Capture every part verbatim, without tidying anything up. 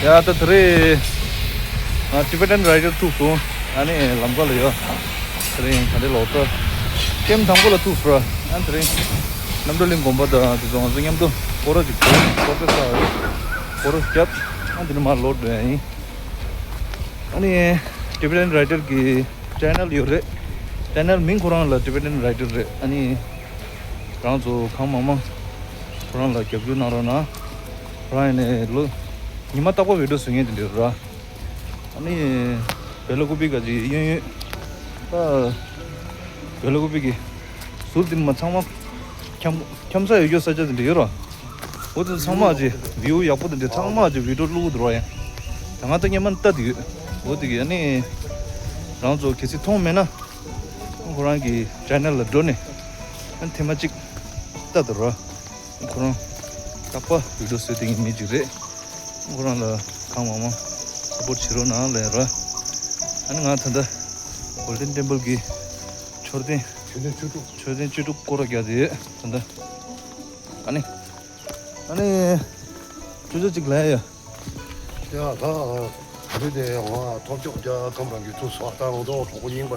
ཡ་ད་དེ་རིང་ང་Tibetan Rider ཐུག་སོང་། ཨ་ནི་ལམ་ཁ་ལ་ཡོད། དེ་རིང་ག་འདྲ་ལོག་ད་ཀེམ་དང་པོ་ལ་ཐུག་སོང་། ཨ་དེ་རིང་རྣམ་གྲོལ་གླིང་དགོན་པ་དང་དེ་ཚོ་ང་ཚོ་མཉམ་དུ་སྐོར་ར་ཅིག་བྱས། སྐོར་ར་ས་སྐོར་ར་བརྒྱབ། ཨ་དེ་ནས་མར་ལོག་འགྲོ་ཡ་ཡིན། ཨ་ནི་Tibetan Rider གི་ཅེ་ནལ་ཡོད་རེད། ཅེ་ནལ་མིང་ཁོ་རང་ལ་Tibetan Rider རེད། ཨ་ནི་རང་ཚོ་གང་མང་མང་ཁོ་རང་ལ་རྒྱབ་སྐྱོར་གནང་རོགས་གནང་། ཁོ་རང་ཡིན་ནས་ལོ་ཉི་མ་རྟག་པར་བི་ཌིའོ་བཟོ་མཁན་དེ་འདྲ་རེད། ཨ་ནི་བེ་ལ་ཀུ་པི་ག་ཅིག་གཡོན་གཡོན་ད་བེ་ལ་ཀུ་པི་གི་ཟུར་དེ་མ་ཚང་མ་འཁྱམ་འཁྱམ་ས་ཡོད་རྒྱུ་ས་ཆ་དེ་འདྲ་ཡོད་རེད། འོ་དེ་ཚང་མ་ཅིག་བིའུ་ཡག་པོ་དེ་འདྲ་ཚང་མ་ཅིག་བི་ཌིའོ་བླུག་གི་འདུག་ར། ཡང་ད་ང་ད་སྔོན་མ་ལྟ་དེ་ཡོད། འོ་དེ་གི་ཨ་ནི་རང་ཚོ་གལ་སྲིད་མཐོང་མེད་ན་ཁོ་རང་གི་ཅེ་ནལ་ལ་འགྲོ་ནས་ཨ་ནི་ཐེངས་མ་གཅིག་ལྟ་དེ་ར། ཁོ་རང་རྟག་པར་བི་ཌིའོ་བཟོ་བསྡད་མཁན་མི་ཅིག་རེད། ཁོ་རང་ལ་གང་མང་མང་སཔོར་ཊི་བྱེད་རོགས་གནང་ལབ་ར། ཨ་ནི་ང་ད་ལྟ་Golden Temple གི་མཆོད་རྟེན་མཆོད་རྟེན་བཅུ་དྲུག་མཆོད་རྟེན་བཅུ་དྲུག་སྐོར་ར་རྒྱག་དེ་ད་ལྟ་ཨ་ནི། ཨ་ནི། ཅོ་ཅོ་གཅིག་ལབ་ཡ། ཡ་ད། ད་རེས་དེ་ང་ཐོབ་སྐྱོ་རྒྱ་ཁམས་རང་གི་ཐུག་སོང་། ད་ང་ཚོ་གྲོགས་པོ་རྙིང་པ་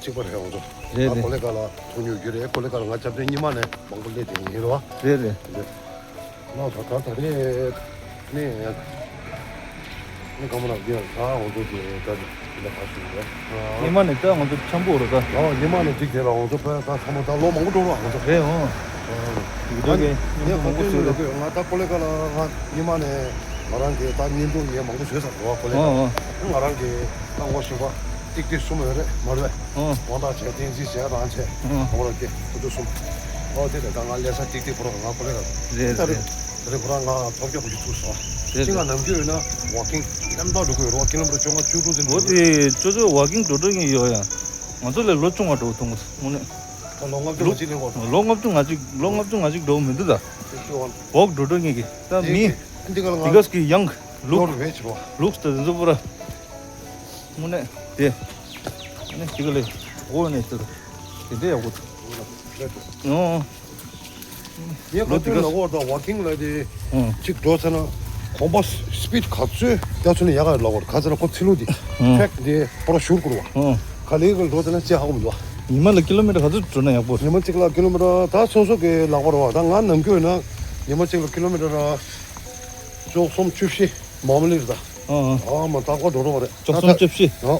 གཅིག་པ་རེད། ང་ཚོ་རེད་ད་རེད། ཀོ་ལེ་ག་ལ་ཐུག་མྱོང་རྒྱུ་རེད། ཀོ་ལེ་ག་ལ་ང་སྐྱབས་རྗེ་སྙེ་མ་ནས་མང་པོ་སླེབས་བསྡད་མཁན་རེད་བ། རེད་རེད། ལགས་སོ། ད་ད་རེས་ནས་ནི་ཀམ་ར་རྒྱལ་ད་འོང་དུ་དེ་ད་དེ་ལ་ཕར་ཞུགས་རེད། ཉི་མ་ནས་ད་ང་ཚོ་འཆམ་པོ་རེད་ད། ཨོ་ཉི་མ་ནས་གཅིག་དེ་ལ་འོང་དུ་ཕར་ད་ཚང་མ་ད་ལོ་མང་པོ་འགྲོ་རོགས་ང་ཚོ་རེད། ཨོ་ཡོད་རེད་གི་ཉི་མ་མང་པོ་བཟོས་རེད། ང་ད་ཀོ་ལེ་ག་ལ་ང་ཉི་མ་ནས་ང་རང་གི་ད་བརྙན་ཐུང་ངས་མང་པོ་བཟོས་ཚར་འགྲོ་བ་ཀོ་ལེ་ག་ཨོ་ཨོ་ང་རང་གི་ད་ངོ་ཤེས་པ་ཏིག་ཏིག་གསུམ་ཡོད་རེད་མ་རེད། ཨོ། དབང་ཐང་བྱས་བསྟན་འཛིན་བྱས་རང་བྱས། ཨོ། ཁོང་རང་སྐད་ཁོ་ཚོ་གསུམ། ཨོ་དེ་ལས་ད་ང་ལས་ས་ཏིག་ཏིག་ཁོ་རང་ང་ཁོ་ལས་ལ། རེད་ད་རེད། རེད། ད་རེད་ཁོ་རང་ང་ཐོབ་སྐྱོ་ཁོ་ཅིག་ཐུག་སོང་། རེད་ཅི་ང་རེད། ནམ་རྒྱུན་ཡོད་ན་ཝོག་ཀིང་རྣམ་དག་འགྲོ་གི་ཡོད་རེད་བ། ཀི་ལོ་མི་ཊར་བཅོ་ལྔ་བཅུ་དྲུག་ཙམ་འོ་འགྲོ་གི་ཡོད། དེ་ཅོ་ཅོ་ཝོག་ཀིང་འགྲོ་འགྲོ་གིན་ཡོད་ཡ། ང་ཚོ་ལས་ལོ་ཆུང་བ་འགྲོ་ཐུབ་མ་སོང་དངོས་གནས། ད་ལོ་ལྔ་བཅུ་ང་ལོ་གཅིག་ལེན་གོ། ལོ་ལྔ་བཅུ་ང་གཅིག་ལོ་ལྔ་བཅུ་ང་གཅིག་འགྲོ་མི་འདུག་ད། ཝོག་འགྲོ་འགྲོ་གིན་གི་ད་མི། འདི་ག་ལ་འདི་ག་ང་གི་ཡང་ལུག་ལོར་བེད་ཕྱིར་བ། ལུག་ད་འདི་ཚོ་པུ་ར། དངོས་གནས་དེ། ཨ་ནི་དེ་ག་ལས་འོ་ནས་དེ་དེ་འདྲ་ཡག་པོ་འདུག་ཨོ། ངས་ལོ་ག་དེ་ཚོད་ག་ལ་འོ་ད་ཝོག་ཀིང་ལ་དེ་ཨོ། གཅིག་འགྲོ་ཚར་ན་གོམ་པ་སི་པིཌ་ག་ཚོད་རྒྱག་ཚུལ་ནས་ཡག་ག་ལབ་པར་ག་ཚོད་ན་ཁོ་ཚི་ལུ་དེ་ཨོ། ཊེག་དེ་པོ་ར་ཞུར་བསྐུར་བ། ཨོ། ག་ལེ་ག་འགྲོ་ཚར་ན་ཅི་ཧ་གོ་མི་འདུག་ཉི་མ་ལ་ཀི་ལོ་མི་ཊར་ག་ཚོད་འགྲོ་ན་ཡག་པོ། ཉི་མ་གཅིག་ལ་ཀི་ལོ་མི་ཊར་ད་སོ་སོ་གི་ལག་པར་བ་ད་ང་ནམ་རྒྱུན་ན་ཉི་མ་གཅིག་ལ་ཀི་ལོ་མི་ཊར་བཅུ་གསུམ་བཅུ་བཞི། མ་མ་ལིར་ད། ཨ་ཨ། ཨ་མ་རྟག་པར་འགྲོ་རོགས་རེད། བཅུ་གསུམ་བཅུ་བཞི། ཨ།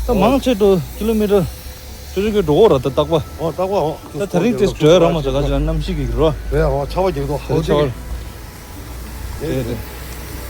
ད་མང་ཆེ་འགྲོ་ཀི་ལོ་མི་ཊར་བཅུ་བཅུ་གི་འགྲོ་འོ་ར་ད་རྟག་པ། ཨ་རྟག་པ་ཨོ། ད་ད་རིང་དེ་འགྲོ་ར་མ་ཆ་ག་ཅི་ན་གནམ་གཤིས་ཀྱི་རོ། རེད་ཨོ་ཆར་པ་རྒྱག་དོ་ཧོ་ཆར་པ། རེད་རེད།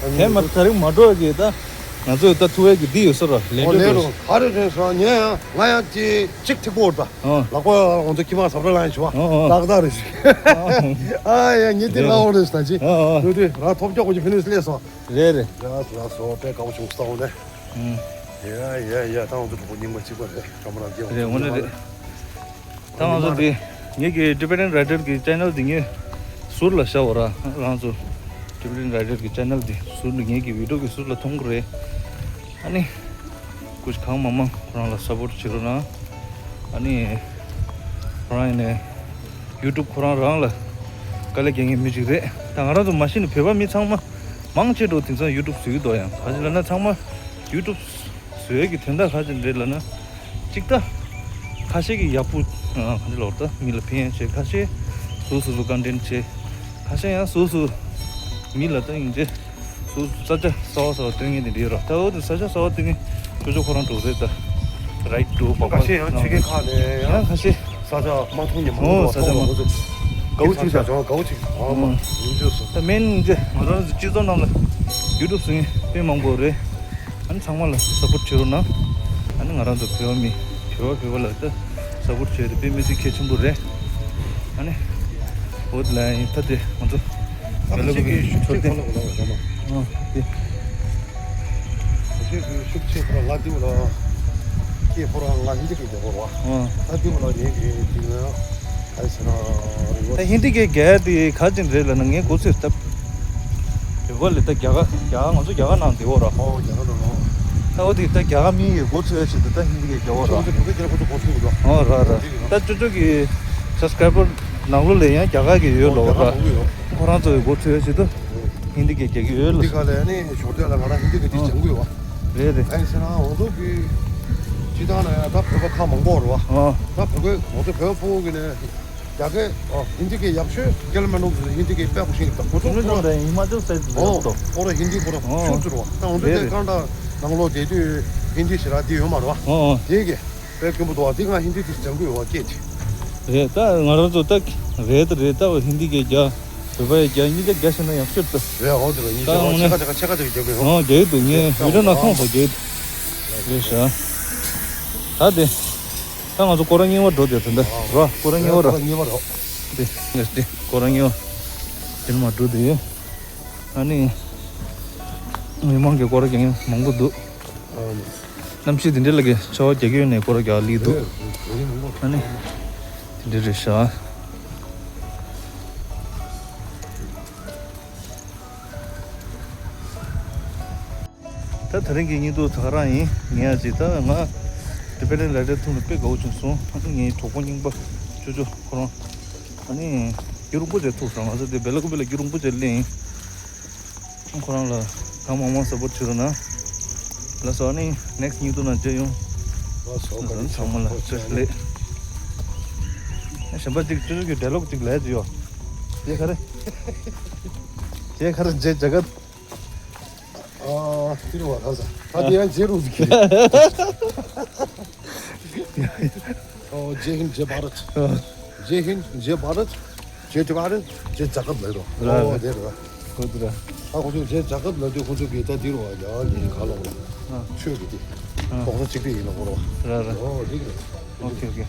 ཨ་ནི་ཧེ་མ་ད་རིང་མ་འགྲོ་གི་ད་ང་ཚོས་ད་ཐུ་ཝེ་གི་འདི་ཡོད་ས་ར་ལེན་འགྲོ་ལེ་རོ་ག་རེ་རེད་ས་ཉེ་ཡང་ང་ཡང་ཅི་གཅིག་ཐིག་པོ་ར་ད། ཨོ། ལག་པ་ང་ཚོ་ཁྱི་མ་ཟབ་ར་ལ་ཡང་ཞུ་བ། ཨོ་ཨོ། ཏག་ཏག་རེད་ཞུ། ཨོ། ཨ་ཡ་ངས་དེ་ལ་འོ་རེད་ད་ཅི། ཨོ་ཨོ། ལོས་དེ་རང་ཐོབ་སྐྱོ་གོ་ཅི་ཕི་ནུས་སླེབས་སོང་། རེད་རེད། ཡ་ལ་སོ་དཔེ་དགའ་པོ་བྱུང་སོང་ནས། ཨུམ། ཡ་ཡ་ཡ་ད་ང་ཚོ་གྲོགས་པོ་རྙིང་པ་གཅིག་པ་རེད་ཀྲམ་རང་རྒྱལ་བ། རེད་དངོས་གནས་རེད། ད་ང་ཚོ་དེ་ངེད་ཀྱི་Tibetan Rider གི་ཅེ་ནལ་དེ་ངས་ཟུར་ལ་བཞག་འོ་ར། རང་ཚོ་Tibetan Rider གི་ཅེ་ནལ་དེ་ཟུར་ལ་ངེད་ཀྱི་བི་ཌིའོ་གི་ཟུར་ལ་མཐོང་གི་རེད། ཨ་ནི། སྐུ་མཁྱེན་གང་མང་མང་ཁོ་རང་ལ་སཔོར་ཊི་བྱེད་རོགས་གནང་། ཨ་ནི། ཁོ་རང་ཡིན་ནས་ཡུ་ཊུབ་ཁོ་རང་རང་ལ་དཀའ་ལས་རྒྱག་མཁན་མི་ཅིག་རེད། ད་ང་རང་ཚོ་མ་གཞི་ནས་བོད་པ་མི་ཚང་མ་མང་ཆེ་འགྲོ་དེང་སང་ཡུ་ཊུབ་བཟོ་གི་འདུག་ཡང་ག་ཅི་ལབ་ན་ཚང་མ་ཡུ་ཊུབ་བཟོ་ཡས་ཀྱི་དོན་དག་ག་ཅི་རེད་ལབ་ན། གཅིག་ད་ཁ་ཤས་ཀྱི་ཡག་པོ་ག་ཅི་ལབ་ད་མི་ལ་ཕན་ཡས་བྱས། ཁ་ཤས་སོ་སོ་སོ་ཀོན་ཊེན་ཊི་བྱས། ཁ་ཤས་ཡང་སོ་སོ་མི་ལ་ད་ཡིན་གྱི། སོ་སོ་ས་ཆ་གསར་པ་གསར་པ་སྟོན་མཁན་དེ་འདྲ་ཡོད་ར། ད་འོ་དེ་ས་ཆ་གསར་པ་སྟོན་མཁན་ཅོ་ཅོ་ཁོ་རང་འགྲོ་རེད་ད། རའིཌ་འགྲོ་བག་ཁ་ཤས་ཡང་ཕྱི་རྒྱལ་ཁག་ནས་ཡང་ཡང་ཁ་ཤས། ས་ཆ་མ་མཐོང་མཁན་མང་པོ་འདུག་ཨོ་ས་ཆ་མཐོང་མ་མང་པོ་ཚོ་དགའ་བོ་ཅིག་ས་ཆ་ད་ཅང་དགའ་བོ་ཅིག་ཨ་མ་ཨོ་ཡིན་དུས་སོ། ད་མེན་ཅེ་ང་རང་ཚོ་སྤྱི་ཚོགས་ནང་ལ་ཡུ་ཊུབ་བཟོ་མཁན་དཔེ་མང་པོ་རེད། ཨ་ནི་ཚང་མ་ལ་སཔོར་ཊི་བྱེད་རོགས་གནང་། ཨ་ནི་ང་རང་ཚོ་བོད་པ་མི་བོད་པ་བོད་པ་ལ་ད་སཔོར་ཊི་བྱེད་དེ་དཔེ་མི་སྲིད་གལ་ཆེན་པོ་རེད། ཨ་ནི་འོ་དེ་ལ་ཡིན་ད་དེ་ང་ཚོ་ཨ་བེ་ལ་ཁ་ཤས་ཀྱིས་ཤུགས་ཆེ་ཁ་ལོ་གོ་ལ་བ་ད་མ། ཨ་དེ། ཁ་ཤས་ཀྱིས་ཤུགས་ཆེ་ཁོ་ར་ང་དེའུ་ལ་སྐྱེས་ཁོ་ར་ང་ཧིན་དི་གི་རྒྱལ་པོ་ར་བ། ཨ་ད་དེའུ་ལ་ངེད་ཀྱི་དེ་ན་ཨ་ཟེར་ན་རེ་བ། ད་ཧིན་དི་གི་རྒྱལ་དེ་ག་ཅིག་རེད་ལབ་ན་ངས་གོ་ཚོད་ལྟ། རེ་བ་ལས་ད་རྒྱ་གར་རྒྱ་གར་ང་ཚོ་རྒྱ་གར་ནང་དེ་འོ་ར། ཨོ་རྒྱ་གར་ནང་ནོ། ད་འོ་དེ་ད་རྒྱ་གར་མི་ཡི་གོ་ཚོད་ཆེད་དུ་ད་ཧིན་དི་གི་རྒྱལ་པོ་ར། ང་ཚོ་བོད་པའི་རྒྱལ་པོ་ཚོ་གོ་ཚོད་འདུག་ཨོ་ར་ར། ད་ཅོ་ཅོ་གི་སབ་སི་ཀ་རའི་བར་ནང་ལོགས་ལ་ཡང་རྒྱ་གར་གི་ཡོད་ལོ་ར། ཁོ་རང་ཚོ་ཡི་གོ་ཚོད་ཆེད་དུ། ཧིན་དི་སྐད་རྒྱག་གི་ཡོད་ལ། འདི་ག་ལ་ནི་ཞོར་དུ་ལ་ང་རང་ཧིན་དི་སྐད་ཅིག་ཨ། སྦྱང་གི་ཡོད་བ། རེད་རེད། ཨ་ཡིན་ཟེར་ན་འོ་ཚོ་གི་སྤྱི་བཏང་ལ་ཡང་ད་བོད་པ་ཁག་མང་པོ་རེད་བ། ཨ། ད་བོད་པའི་འོ་ཚོ་བོད་པ་ཕྲུ་གུ་གི་ནི་རྒྱ་སྐད་ཨ་ཧིན་དི་སྐད་ཡག་ཤོས་རྒྱ་ལ་མ་ནུབ་ཟེར་ཧིན་དི་སྐད་དཔེ་གོ་ཤེས་ཀྱི་ད་འོ་ཚོ་ཁོ་ར་ཧི་མ་ཅལ་སའིད་ལ་ཨོ་ཡོད་དོ། ཁོ་ར་ཧིན་དི་ཁོ་ར་ཨོ་ཤུགས་ཚོར་བ། ད་འོ་ཚོ་རེད་དེ་རེད། གང་ལྟར་ནང་ལོགས་བསྡད་དུས་ཧིན་དི་ཞེ་དྲག་འདི་ཡོད་མ་རེད་བ། ཨོ་ཨོ། དེ་གི་དཔེ་སྐྱོན་པོ་འདུག་བ། འདི་ང་ཧིན་དི་དེ་སྦྱང་གི་ཡོད་བ་སྐད་དེ། རེད། ད་ང་རང་ཚོ་ད་རེད་ད་རེད། ད་ཧིན་དི་སྐད་རྒྱག་བོད་པ་ཡི་རྒྱ་གཉིས་ཀ་རྒྱ་ཤེས་ན་ཡག་ཤོས་དང་། རེད། འོ་དེ་རེད། གཉིས་ཀ་ཆ་ག་ཆ་ག་ཆ་ག་དེ་རྒྱབ་པའི་འོ། ཨོ་རྒྱག་གི་འདུག་ངས་བི་ཌི་ཡོ་ནང་མཐོང་སོང་། རྒྱག་གི་འདུག་རེད་ཤག་ད་དེ་ད་ང་ཚོ་སྐོར་ར་གཉིས་པ་འགྲོ་དེ་ད་ལྟ་ར་སྐོར་ར་གཉིས་པ་ར། གཉིས་པ་ར། དེ་ངས་དེ་སྐོར་ར་གཉིས་པ་དེ་ནས་མར་འགྲོ་དེ་ཡོད། ཨ་ནི་མི་མང་གི་སྐོར་ར་རྒྱག་མཁན་མང་པོ་འདུག་གནམ་གཤིས་དེ་འདྲ་ལ་གི་ཆར་པ་རྒྱག་གི་ཡོད་ནས་སྐོར་ར་རྒྱག་ལི་འདུག་ཨ་ནི་དེ་འདྲ་རེད་ཤག་ད་དེ་རིང་གི་བརྙན་ཐུང་ད་ག་རང་ཡིན། ངས་ཨ་ཅེ་ད་ང་ཏི་བེ་ཊན་རའི་ཌར་ཐུག་ནས་དཔེ་དགའ་བོ་བྱུང་སོང་། ཨ་ནི་ངའི་གྲོགས་པོ་རྙིང་པ་ཅོ་ཅོ་ཁོ་རང་ཨ་ནི་སྐྱིད་རུང་པོ་ཅིག་ཐུག་སོང་། ང་ཚོ་དེ་བེ་ལ་ཀུ་པེ་ལ་སྐྱིད་རུང་པོ་ཅིག་སླེབས་ཡིན། ཁོ་རང་ལ་གང་མང་མང་སཔོར་ཊི་བྱེད་རོགས་གནང་། ལགས་སོ། ཨ་ནི་ནེག་སི་ཊི་བརྙན་ཐུང་ནང་མཇལ་ཡོང་། ལགས་སོ། ཚང་མ་ལ་བཀྲ་ཤིས་བདེ་ལེགས། གཞན་པ་གཅིག་ཅོ་ཅོ་གི་ཌའི་ལོག་གཅིག་ལས་ཅི་ཡོད། ཅེ་ག་རེ། ཅེ་ག་རེ་ཇེ་ཇ་ག་ཨ་ཏི་རུ་བ་ལ་ས་ད་དེ་ཡང་ཇེ་རུ་ཟིག་གི། ཨོ་ཇེ་ཧིན་ཇེ་བྷ་རད། ཇེ་ཧིན་ཇེ་བྷ་རད། ཇེ་ཏི་བྷ་རད། ཇེ་ཇ་ག་ལ་རོ། ཨོ་དེ་རོ། ཁོ་ཚོ་ར། ཨ་ཁོ་ཚོ་ཇེ་ཇ་ག་ལ་དུས་ཁོ་ཚོ་གི་ད་དེ་རུ་བ་ཡ་ལི་ག་ལོ་ལ། ཨ། ཆོས་གི་དེ། ཨ། ཁོ་ཚོ་གཅིག་པའི་ཡིན་ལ་ཁོ་རོ། ར་ར། ཨོ་དེ་གི་རོ། ཨོ་ཁེ་ཨོ་ཁེ།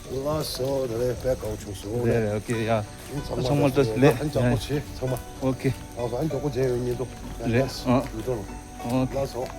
ལགས་སོ། དེ་རེད། དཔེ་དགའ་བོ་བྱུང་སོང་། རེད་རེད། ཨོ་ཁེ་ཡ། ཚང་མ་ཚང་མ་བཀྲ་ཤིས་བདེ་ལེགས། ཧན་ཅག་པོ་བྱེད་ཚང་མ། ཨོ་ཁེ། ཨ་ཧན་ཅག་པོ་བྱེད་ཡོད་ཉིན་དུ། རེད། ཨ། མི་འགྲོ་ནོ། ཨོ་ཁེ། ལགས་སོ།